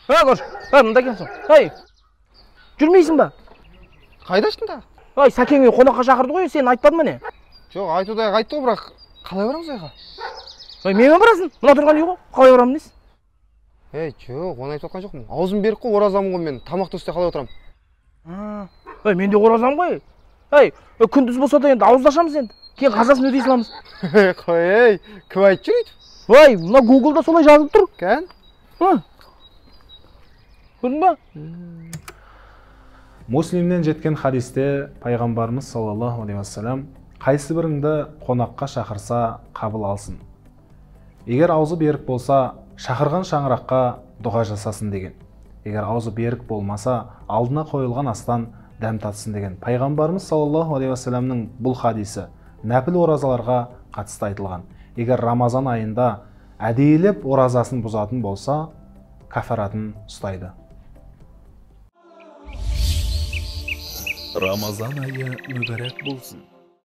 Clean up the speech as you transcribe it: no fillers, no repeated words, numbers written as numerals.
Ей, көрші, ей, мында екенсің. Ей, жүрмейсің ба? Қайда аштың тағы? Ей, Сәкең үй қонаққа шақырды ғой, сен айтпадың ба не? Жоқ, айтудай айтты ғой, бірақ қалай барамыз айға? Ей, менімен барасың, мына тұрған үй ғой, қалай барамын дейсің? Ей, жоқ, оны айтып жатқан жоқпын. Аузым берік қой, оразамын ғой мен. Тамақты үсте қалай отырамын? Ей, мен де оразамын ғой. Ей, күндіз болса да енді ауызды ашамыз енді. Кейін қазасын өтей саламыз. Қой, ей, кім айтып жүр өйтіп? Ой, мына Гуглда солай жазылып тұр. Кән? Көрдің ба? Муслимнен жеткен хадисте пайғамбарымыз саллаллаху алейхи уассалам қайсы біріңді қонаққа шақырса қабыл алсын. Егер аузы берік болса, шақырған шаңыраққа дұға жасасын деген. Егер аузы берік болмаса, алдына қойылған астан дәм татсын деген. Пайғамбарымыз саллаллаху алейхи уассаламның бұл хадисі нәпіл оразаларға қатысты айтылған. Егер Рамазан айында әдейілеп оразасын бұзатын болса, кафаратын ұстайды. Рамазан айы мүбәрәк болсын.